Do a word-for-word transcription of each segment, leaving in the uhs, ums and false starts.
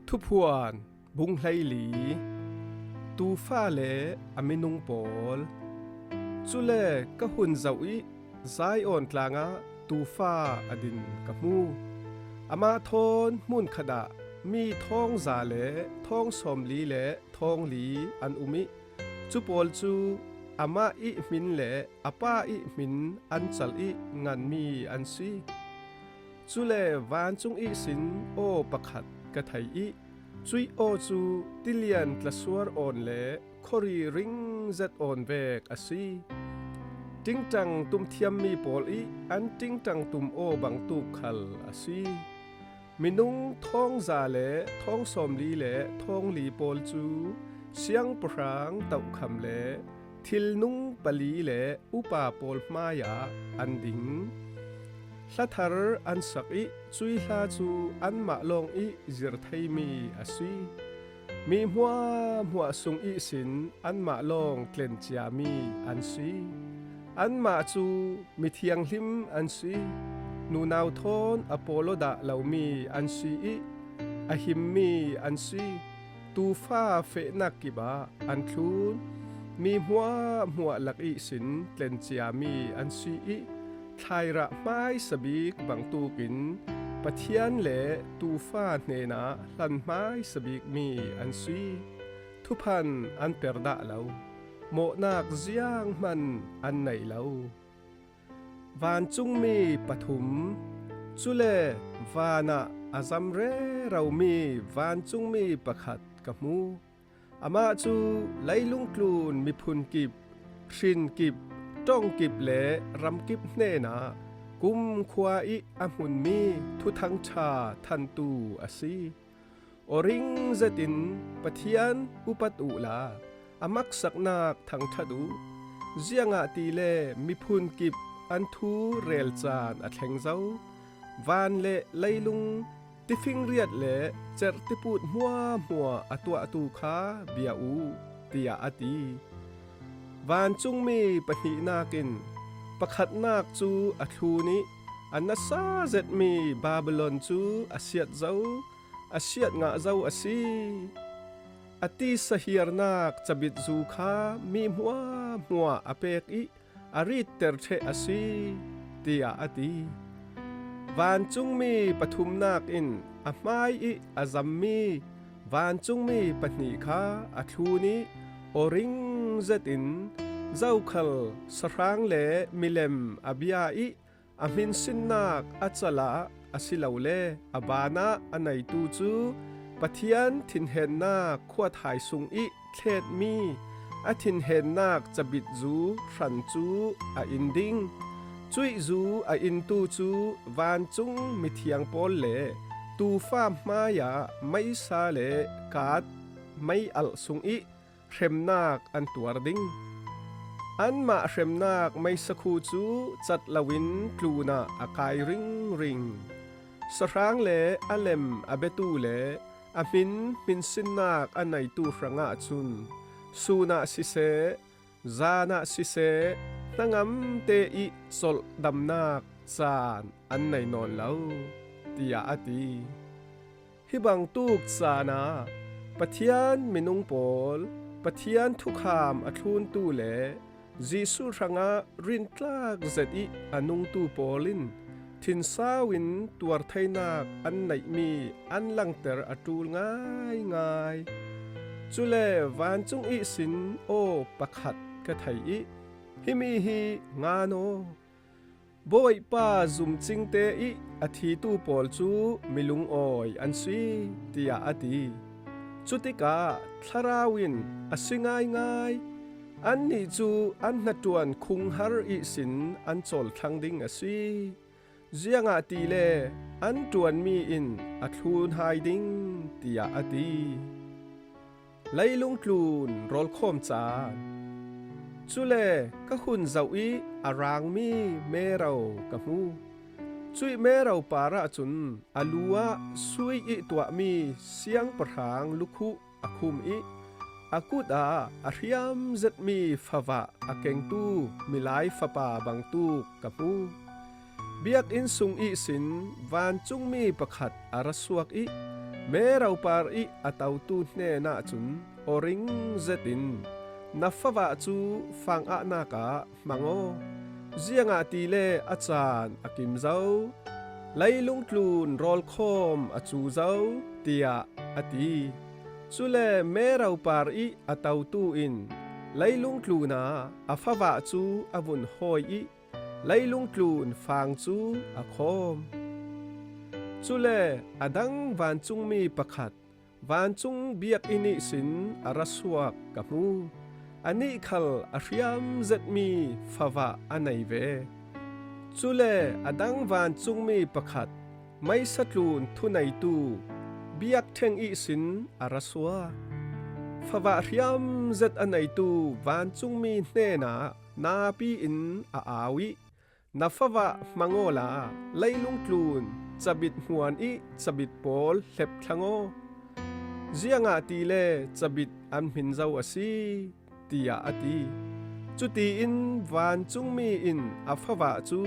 Thuphuan bung hleili. Tuufa le a minung pawl. Cule ka hun zoh ih Zion tlangah tuufa a din ka hmu. Amah thawn hmun khatah mi thawngza le thawng sawmli le thawngli an um ih, cu pawl cu amah ih hmin le a pa ih hmin an cal ih nganmi an si. Cule vancung ihsin aw pakhat ka thei ih, cuih aw cu tilian tlasuar awn le khuari ringzet awn vek a si. Ṭingṭang tumthiammi pawl ih an ṭingṭang tum aw bangtuk khal a si. Minung thawngza le thawng sawmli le thawngli pawl cu siangpahrang tohkham le thilnung pali le upa pawl hmaiah an ding. Hlathar an sak ih cuih hla cu anmah lawng ih zir theimi a si. Mi hmuahhmuah sung ihsin anmah lawng tlenciami an si. Anmah cu mithianghlim an si. Nunau thawn a pawlawdah lomi an si ih a himmi an si. Tuufa fehnak kipah an thlun. Mi hmuahhmuah lak ihsin tlenciami an si ih thlairah hmaisa bik bangtukin Pathian le tuufa hnenah hlan hmaisa bikmi an si. Thuphan an per dah lo. Mawhnak zianghman an nei lo. Vancungmi pathum. Cule vanah a zam reromi vancungmi pakhat ka hmu. Amah cu leilung tlun miphun kip, hrin kip, ṭong kip le ram kip hnenah kumkhua ih a hmunmi thuthang ṭha thantu a si. Aw ring zetin Pathian upat uhla a maksaknak thangṭhat uh. Ziangahtile miphun kip an thu rel caan a thleng zo. Van le leilung, tifinriat le cerh tiput hmuahhmuah a tuahtu kha bia uh, tiah a ti. Vancungmi pahnihnak in pakhatnak cu a thlun ih a nasa zetmi Babilon cu a siat zo, a siat ngah zo a si. A tisa hiarnak cabitzu kha mi hmuahhmuah a pek ih a ritter ṭheh a si, tiah a ti. Vancungmi pathumnak in a hmai ih a zammi vancungmi pahnih kha a thlun ih aw ring zetin zokhal sahrang le milem a bia ih a hminsinnak a calah asilole a banah a neitu cu Pathian thinhennak khuathai sung ih thletmi a thinhennak cabitzu hran cu a in ding. Cuihzu a intu cu vancung mithiang pawl le tuufa hmaiah meisa le kat mei alh sungih hremnak an tuar ding. Anmah hremnak meisa khu cu cat loin tlunah a kai ringring. Sahrang le a lem a biatu le a hmin hminsinnak a neitu hrangah cun sun ah siseh, zan ah siseh, hnangamte ih colh damnak caan an nei nawn lo, tiah a ti. Hi bangtuk caan ah Pathian minung pawl, Pathian thukham a thluntu le Jesuh hrangah rintlak zet ih a nungtu pawl in thinsau in tuar theinak an neihmi an langter a ṭul ngaingai. Cule vancung ihsin aw pakhat ka thei ih, himi hi ngan aw. Bawipa zumcingte ih a thitu pawl cu mi lungawi an si, tiah a ti. Cutikah Thlarau in a si ngaingai. Annih cu an hnaṭuan khunghar ihsin an cawlthlang ding a si. Ziangahtile an ṭuanmi in a thlun hai ding, tiah a ti. Leilung tlun rawlkhawm caan. Cule ka hun zoh ih a rangmi mero ka hmu. Cuih mero parah cun a lu ah sui ih tuahmi siangpahrang lukhuh a khum ih a kut ah a hriam zetmi favah a kengtu milai fapa bangtuk ka hmu. Biakinn sung ihsin vancungmi pakhat a ra suak ih Mero par ih a totu hnenah cun aw ring zetin, na favah cu fang ahnak ah hmang aw. Ziangahtile a caan a kim zo, leilung tlun rawlkhawm a cu zo, tiah a ti. Cule mero par ih a totu in leilung tlun ah a favah cu a vun hawi ih leilung tlun fang cu a khawm. Cule a dang vancungmi pakhat vancung biakinn ihsin a ra suak ka hmu. Anih khal a hriam zetmi favah a nei ve. Cule a dang vancungmi pakhat meisa tlun thuneitu biakṭheng ihsin a ra suak. Favah hriam zet a neitu vancungmi hnenah napi in a au ih, na favah hmang awla leilung tlun cabit hmuan ih cabit pawl hlep thlang aw. Ziangahtile cabit an hmin zo a si, tiah a ti. Cutiin vancungmi in a favah cu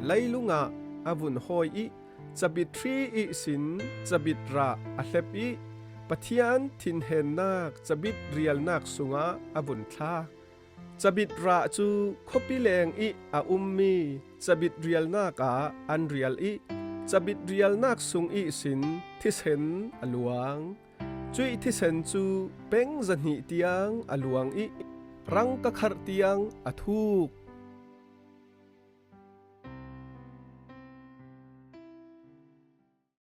leilung ah a vun hawi ih cabit hri ihsin cabit rah a hlep ih Pathian thinhennak cabit rialnak sungah a vun thlak. Cabit rah cu khuapi leng ih a ummi cabit rialnak ah an rial ih cabit rialnak sung ihsin thisen a luang. Cuih thisen cu peng zahnih tiang a luang ih rangka kharh tiang a thuk.